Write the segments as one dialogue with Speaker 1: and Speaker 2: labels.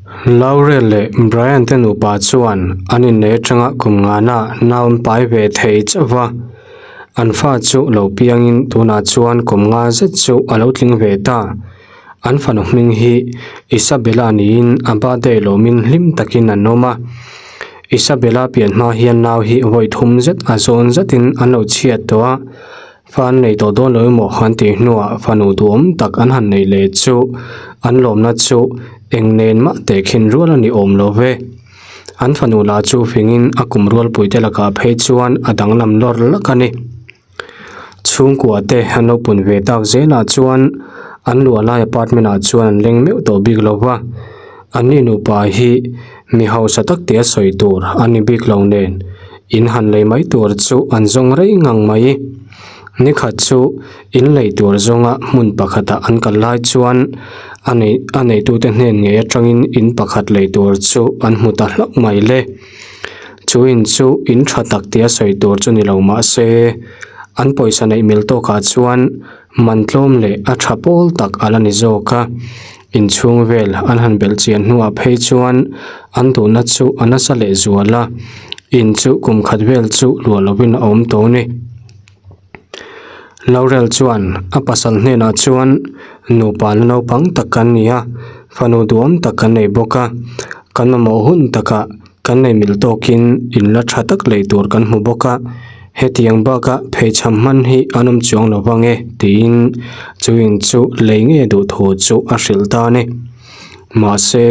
Speaker 1: Laurel leh Brian te nupa chuan an inneih atanga kum ngana nau an pai ve thei chauh va, an fa chu lo piangin tunah chuan kum nga zet chu a lo tling ve ta. An fanu hming hi Isabella niin a birthday lawmin hlim takin an awm a. Isabella pian hma hian nau hi vawi thum zet a zawn zetin an lo chhiat tawh a. Fa an nei tawh dawn lo emaw an tih hnuah fanu duhawm tak an han nei leh chu an lawmna chu eng nen mah tehkhin rual a ni awm lo ve. An fanu lah chu fingin a kum rualpuite lakah phei chuan a danglam lawr lak a ni. Chhungkua te an lo pun ve tak zelah chuan an luah lai apartment ah chuan an leng meuh tawh bik lo va, anni nupa hi mi hausa tak tia sawi tur an ni bik lo nen in han lei mai tur chu an zawng rei ngang mai. Nikhat chu in lei tur zawnga hmun pakhatah an kal lai chuan a nei a neitute hnen ngei atangin in pakhat lei tur chu an hmu ta hlauh mai le. Chu in chu in tha tak tia sawi tur chu ni lo mah se an pawisa neih mil tawkah chuan man tlawm leh a tha pawl tak a la ni zawk a. Inchhung vel an han belh chian hnuah phei chuan an duhna chu a nasa leh zual a, in chu kum khat vel chu luah lovin a awm tawh a ni. Laurel chuan a pasal hnenah chuan nupa la naupang tak kan ni a, fanu duhawm tak kan nei bawk a, kan mamawh hun takah Kan nei mil tawkin in la tha tak lei tur kan hmu bawk a, hetiang baka pheichham hman hi an awm chuang lo vang e tiin chu in chu lei nge duh thu chu a hrilh ta a ni. Mahse,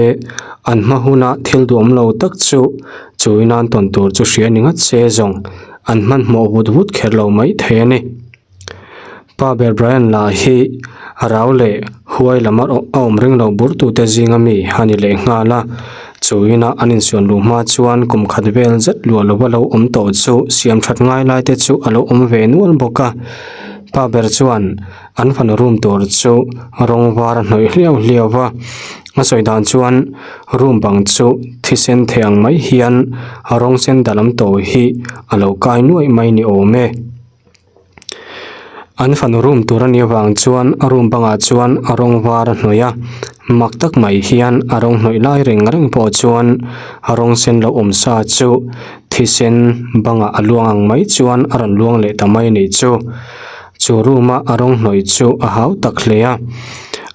Speaker 1: an hma huna thil duhawm lo tak chu chu in an tawn tur chu hria ni ngat se zawng an hmanhmawh vut vut kher lo mai thei a ni. Pa ber Brian lah hi a rau leh huai lam a awm ring lo bur tute zinga mi a ni leh nghal a, chu ina an insuan luh hma chuan kum khat vel zet luah lova lo awm tawh chu siam that ngai lai te chu a lo awm ve nual bawk a. Pa ber chuan an fanu room tur chu rawng var a hnawih hliau hliau va, a sawi dan chuan room bang chu thisen thei ang mai hian rawng sen dalam tawh hi a lo kai nuaih mai ni awm e. An fanu room tur a nih avang chuan a room bangah chuan a rawng var a hnawih a, mak tak mai hian a rawng hnawih lai reng reng pawh chuan a rawng sen lo awm sa chu thisen bangah a luang ang mai chuan a rawn luang leh ta mai a nih chu. Chu room a a rawng hnawih chu a hau tak hle a,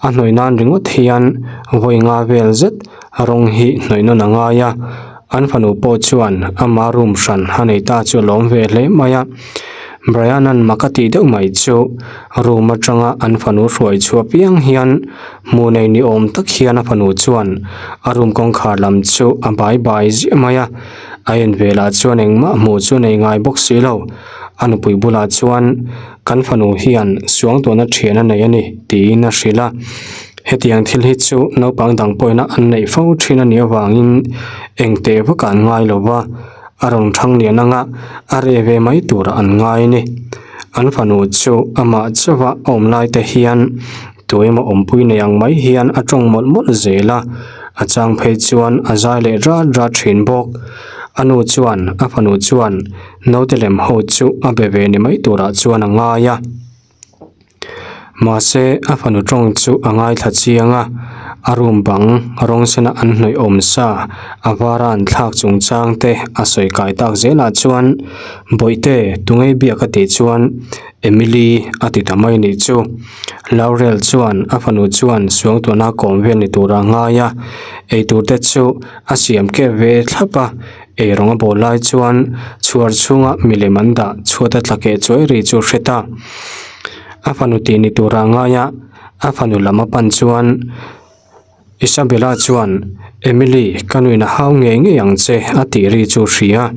Speaker 1: a hnawih nan ringawt hian vawi nga vel zet a rawng hi hnawih nawn a ngai a. An fanu pawh chuan ama room hran a nei ta chu a lawm ve hle mai a. Brian-a'n mak a tih deuh mai chu room atanga an fanu hruai chhuah piang hian hmuh nei ni awm tak hian a fanu chuan a room kawngkhar lam chu a bai bai ziah mai a. A en velah chuan engmah hmuh chu nei ngai bawk si lo. A nupui bulah chuan kan fanu hian suangtuahna thian a nei a ni tiin a hrilh a. Hetiang thil hi chu naupang dang pawhina an neih fo thin a nih avangin eng teh vak an ngai lo va, a rawn thang lian anga a reh ve mai turah an ngai a ni. An fanu chu amah chauha a awm lai te hian tu emaw awmpui nei ang mai hian a tawng mawlh mawlh zel a, a chang phei chuan a zai leh rat rat thin bawk. A nu chuan a fanu chuan naute lem ho chu a be ve ni mai turah chuan a ngai a. Mahse, a fanu tawng chu a ngaithla chiang a, a room bang rawng sena an hnawih awm sa a vara an thlak chungchang te a sawi kai tak zelah chuan Bawihte, tungei biak a tih chuan Emily a ti ta mai nih chu. Laurel chuan a fanu chuan suangtuahna kawm vel ni tura a ngai a, eitur te chu a siam kep ve thlap a, eirawng a bawl lai chuan chhuar chhunga milem an dah chhuat a tla keh chuai ri chu hre ta. A fanu tih ni tura a ngai a, a fanu lam a pan chuan Isabella chuan Emily ka nuin a hau ngei ngei ang che a tih ri chu hria.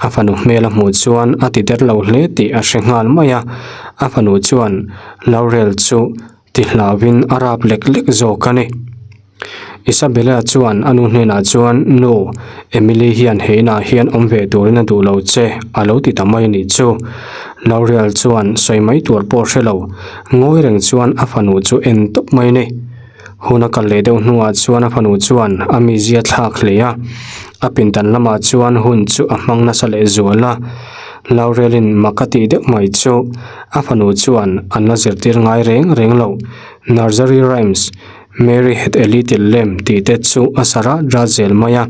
Speaker 1: A fanu hmel a hmuh chuan a ti der lo hle tih a hre nghal mai a, a fanu chuan Laurel chu ti hlauhin a rap lek lek zawk a ni. Isabella chuan a nu hnenah chuan, Nu, Emily hian he inah hian awm ve turin a duh lo che, a lo ti ta mai a nih chu. Lauriel chuan sawi mai tur pawh hre lo, ngawi reng chuan a fanu chu en tawp mai a ni. Hun a kal leh deuh hnuah chuan a fanu chuan a mizia thlak hle a, a pindan lamah chuan hun chu a hmang nasa leh zual a. Laurielin mak a tih deuh mai chu a fanu chuan an la zirtir ngai reng reng lo. Nursery rhymes. Mary had a little lamb tih te chu a sa rat rat zel mai a.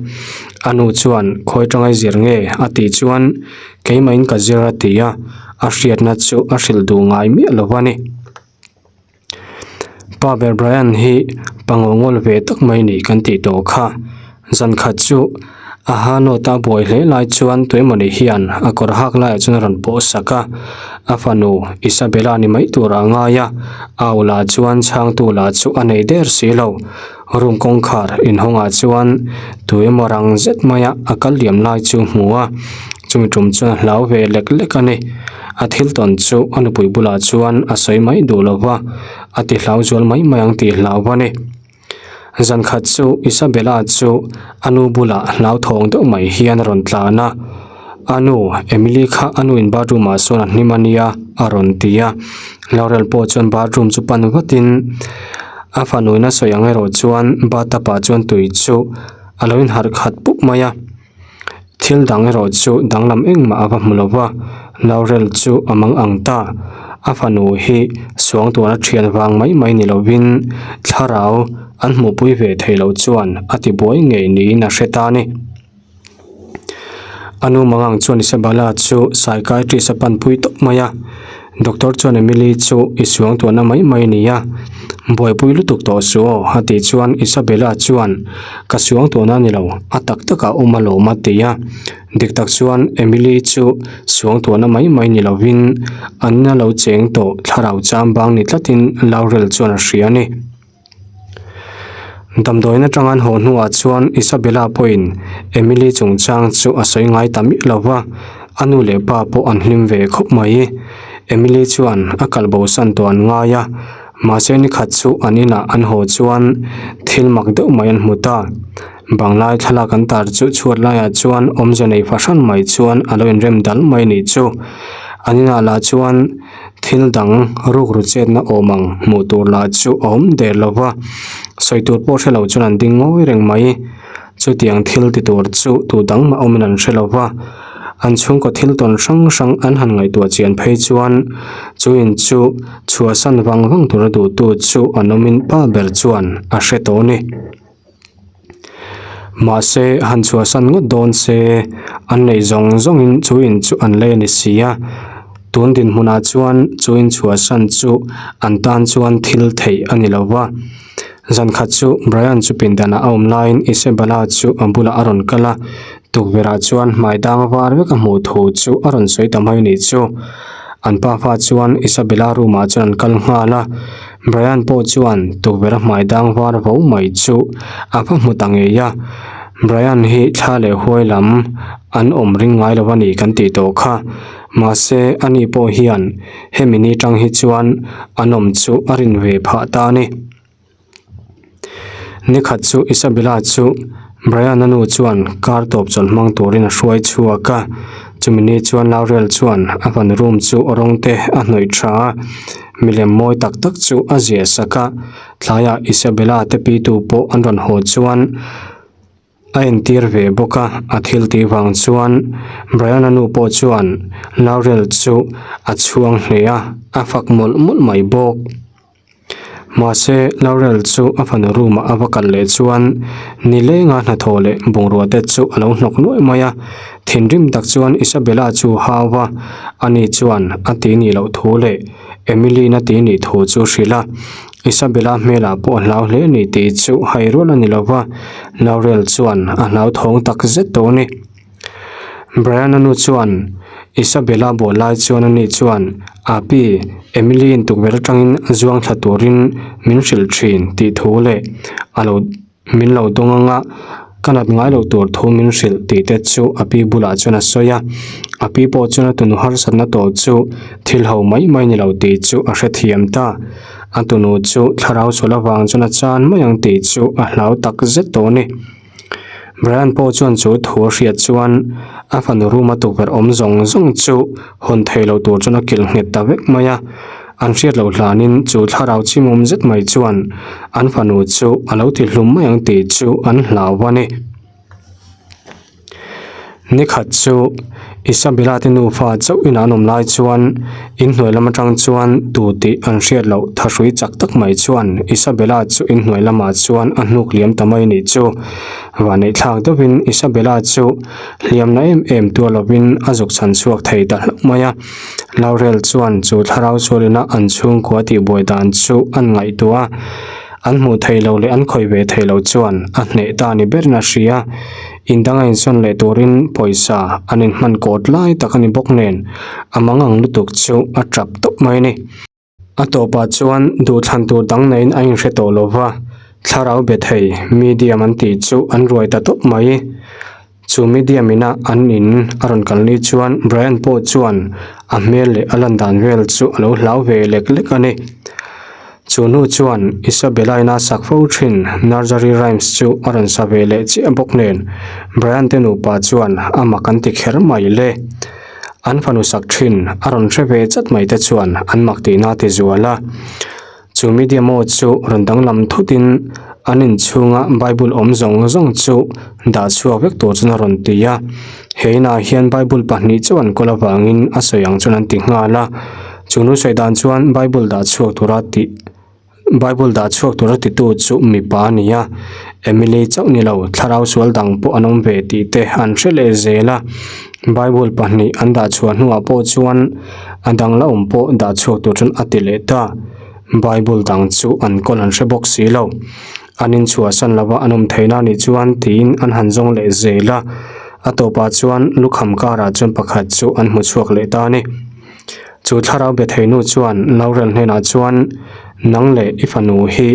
Speaker 1: A nu chuan khawi tangai zir nge a tih chuan keimah in ka zir a ti a, a hriatna chu a hrilh duh ngai miah lo a ni. Pa ber Brian hi pangawngawl ve tak mai ni kan tih tawh kha. Zan khat chu a ha nawt a buai hle lai chuan tuemawni hian a kawr hak laiah chuan a rawn pawh sak a, a fanu Isabella ni mai turah a ngai a, au lah chuan chhangtu lah chu a nei der si lo. Room kawngkhar inhawngah chuan tuemaw rang zet maia a kal liam lai chu hmu a, chumi tum chuan a hlau ve lek lek a ni. A thil tawn chu a nupui bulah chuan a sawi mai duh lo va, a ti hlau zual mai mai ang tih hlau a ni. Zan khat chu Isabella chu a nu bulah hlauthawng deuh mai hian a rawn tlan a, A nu, Emily kha a nuin bathroom ah sawn a hnim a nia a rawn ti a. Laurel pawh chuan bathroom chu pan vatin a fanuin a sawi ang erawh chuan bathtub ah chuan tui chu a lo inharh khat pup mai a. Thil dang erawh chu danglam engmah a va hmu lo va, Laurel chu a mang ang ta. A fanu hi suangtuahna thian vang mai mai ni lovin thlarau an hmuhpui ve thei lo chuan a tibuai ngei niin a hre ta a ni. A nu mangang chuan Isabella chu psychiatrist a panpui tawp mai a, doctor chuan Emily chu i suangtuahna mai mai a ni a, buaipui lutuk tawh suh aw a tih chuan Isabella chuan ka suangtuahna a ni lo, a tak takah awm alawm a ti a, dik tak chuan Emily chu suangtuahna mai mai ni lovin an la lo cheng tawh thlarau chambang ni tlatin Laurel chuan a hria a ni. Damdawiin atanga an haw hnuah chuan Isabella pawhin Emily chungchang chu a sawi ngai ta miah lo va, a nu leh pa pawh an hlim ve khawp mai. Emily chuan a kal bosan tawh an ngai a, mahse nikhat chu an inah an haw chuan thil mak deuh mai an hmu ta. Banglai thlalak an tar chu chhuat laiah chuan awmze nei fahran mai chuan a lo inrem dal mai nih chu. An inah lah chuan. Thil dang rukru chetna awm ang hmuh tur lah chu a awm der lo va, sawi tur pawh hre lo chuan an ding ngawi reng mai. Chutiang thil ti tur chu tu dang mah awmin an hre lo va, an chhungkaw thil tawn hrang hrang an han ngaihtuah chian phei chuan chu in chu chhuahsan vang vang tura duhtu chu an awmin pa ber chuan a hre tawh a ni. Mahse, han chhuahsan ngawt dawn se, an neih zawng zawngin chu in chu an lei a ni si a. Tun dinhmunah chuan chu in chhuahsan chu an tan chuan thil theih a ni lo va. Zan khat chu Brian chu pindanah a awm laiin Isabella chu a bulah a rawn kal a, tukverhah chuan hmai dang var vek a hmuh thu chu a rawn sawi ta mai ni chu. An pafa chuan Isabella room ah chuan an kal nghal a. Brian pawh chuan tukverh a hmai dang var vo mai chu a va hmu ta ngei a, Brian hi thla leh huai lam an awm ring ngai lo a ni kan tih tawh kha, mahse ani pawh hian hemi ni tang hi chuan an awm chu a rin ve phah ta a ni. Nikhat chu Isabella chu Brian-a nu chuan car tawp chawlh hmang turin a hruai chhuak a, chumi ni chuan Laurel chuan a van room chu rawng te a hnawih tha a, milem mawi tak tak chu a ziah sak a, tlaiah Isabella te pitu pawh an rawn haw chuan A entir ve bawk a, a thil tih vang chuan Brian-a nu pawh chuan Laurel chu a chhuang hle a, a fak mawlh mawlh mai bawk. Mahse, Laurel chu a fanu room-ah a va kal leh chuan nilenga hnathawh leh bungrua te chu a lo hnawk nuaih mai a, thinrim tak chuan Isabella chu hau va, ani chuan a ti nih loh thu leh Emily-na ti nih thu chu hrilh a. Isabella hmelah pawh a hlau hle ni tih chu hai rual a ni lo va, Laurel chuan a hlauthawng tak zet tawh a ni. Brian-a nu chuan Isabella buah lai chuan ani chuan, Api, Emily-in tukverh atangin zuang thla turin min hrilh thin tih thu leh a lo Min lo dawng anga ka nat ngai lo tur thu min hrilh tih te chu a pi bulah chuan a sawi a, a pi pawh chuan a tunu harsatna tawh chu thil ho mai mai ni lo tih chu a hrethiam ta. A tunu chu thlarau sual avang chuan a chan mai ang tih chu a hlau tak zet tawh a ni. Brian pawh chuan chu thu a hriat chuan a fanu room a tukverh awm zawng zawng chu hawn thei lo tur chuan a kilh nghet ta vek mai a. An hriat loh hlanin chu thlarau chimawm zet mai chuan an fanu chu a lo ti hlum mai ang tih chu an hlau a ni. Nikhat chu Isabella te nufa chauh in an awm lai chuan inhnuai lam atang chuan tu tih an hriat loh thahrui chak tak mai chuan Isabella chu inhnuai lamah chuan a hnuk liam ta mai nih chu. Vanneih thlak deuhin Isabella chu hliamna em em tuar lovin a zuk chhan chhuak thei ta hlauh mai a. Laurel chuan chu thlarau sualina an chhungkua tihbuai dan chu an ngaihtuah a, an hmuh theih loh leh an khawih ve theih loh chuan a hneh ta ni berin a hria. In danga insawn leh turin pawisa an inhman kawt lai tak a ni bawk nen a mangang lutuk chu a tap tawp mai a ni. A tawpah chuan duhthlan tur dang neiin a inhre tawh lo va, thlarau be thei medium an tih chu an ruai ta tawp mai. Chu medium ina an in a rawn kal ni chuan Brian pawh chuan a hmel leh a lan dan vel chu a lo hlau ve lek lek a ni. Chu hnu chuan Isabella ina sak fo thin Nursery Rhymes chu a rawn sa ve leh chiah bawk nen Brian te nupa chuan a mak an ti kher mai le. An fanu sak thin a rawn hre ve chat mai te chuan an mak tihna a ti zual a. Chu medium aw chu rawn danglam thutin an inchhunga Bible awm zawng zawng chu dah chhuak vek tur chuan a rawn ti a. He inah hian Bible pahnih chauh an kawl avangin a sawi ang chuan an ti nghal a. Chu nu sawi dan chuan Bible dah chhuak tura tih. Bible dah chhuak tura titu chu mipa a ni a, Emily chauh ni lo, thlarau sual dang pawh an awm ve tih te an hre leh zel a. Bible pahnih an dah chhuah hnuah pawh chuan a dang la awm pawh dah chhuak tur chuan a ti leh ta. Bible dang chu an kawl an hre bawk si lo. An inchhuahsan lova an awm theihna nih chuan tiin an han zawng leh zel a. A tawpah chuan lukham karah chuan pakhat chu an hmu chhuak leh ta a ni. Chu thlarau be theinu chuan Laurel hnenah chuan, Nang leh i fanu hi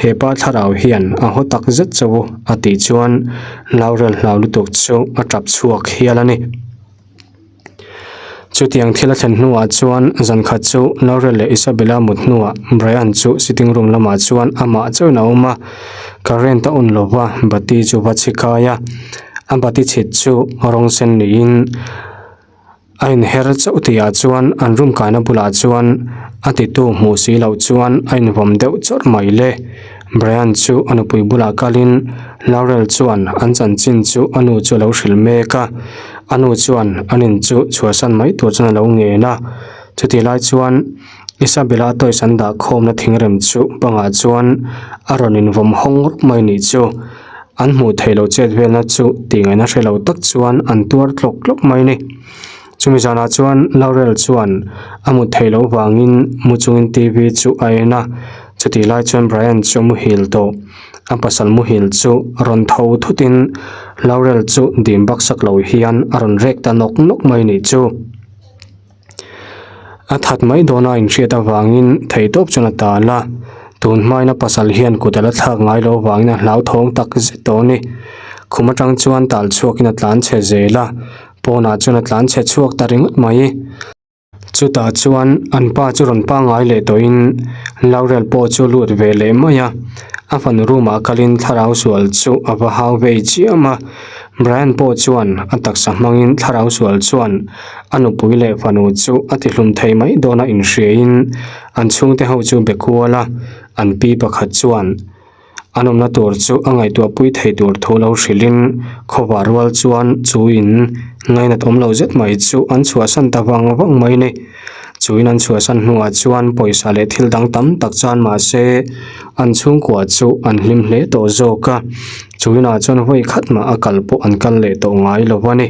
Speaker 1: he pa thlarau hian a haw tak zet chauh u, a tih chuan Laurel hlau lutuk chu a tap chhuak hial a ni. Chutiang thil a thlen hnuah chuan zan khat chu Laurel leh Isabella mut hnuah Brian chu sitting room lamah chuan amah chauhin a awm a, current a on lova bati chu va chhi kai a, a bati chhit chu rawng sen niin, A inher chauh tihah chuan an room kaina bulah chuan a titu hmuh si loh chuan a invawm deuh chawrh mai le. Brian chu a nupui bulah kalin Laurel chuan an chanchin chu a nu chu a lo hrilh mek a, a nu chuan an in chu chhuahsan mai tur chuan a lo ngen a. Chutih lai chuan Isabella toys an dah khawmna thingrem chu bangah chuan a rawn invawm hawng rawk mai nih chu. An hmuh theih loh chet velna chu tih ngaihna hre lo tak chuan an tuar tlawk tlawk mai a ni. Chumi zanah chuan Laurel chuan a mut theih loh vangin mu chungin TV chu a en a, chutih lai chuan Brian chu a muhil tawh. A pasal muhil chu rawn tho thutin Laurel chu dim baksak lo hian a rawn rek ta nawk nawk mai a nih chu. A that mai dawn a inhriat avangin theihtawp chuan a tal a, tun hmain a pasal hian kut a la thlak ngai lo avangin a hlauthawng tak zet tawh a ni. Khum atang chuan tal chhuakin a tlan chhe zel a, pawnah chuan a tlan chhe chhuak ta ringawt mai. Chutah chuan an pa chu rawn pangngai leh tawhin Laurel pawh chu a lut ve leh mai a, a fanu room ah kalin thlarau sual chu a va hau vei chiam a, Brian pawh chuan a taksa hmangin thlarau sual chuan A nupui leh fanu chu a tihlum thei mai dawn a inhriain an chhungte ho chu be kual a, an pi pakhat chuan an awmna tur chu a ngaihtuahpui thei tur thu lo hrilhin khawvar rual chuan chu in ngainat awm lo zet mai chu an chhuahsan ta vang vang mai a ni. Chu in an chhuahsan hnuah chuan pawisa leh thil dang tam tak chuan mahse an chhungkua chu an hlim hle tawh zawk a, chu inah chuan vawi khat mah a kal pawh an kal leh tawh ngai lo a ni.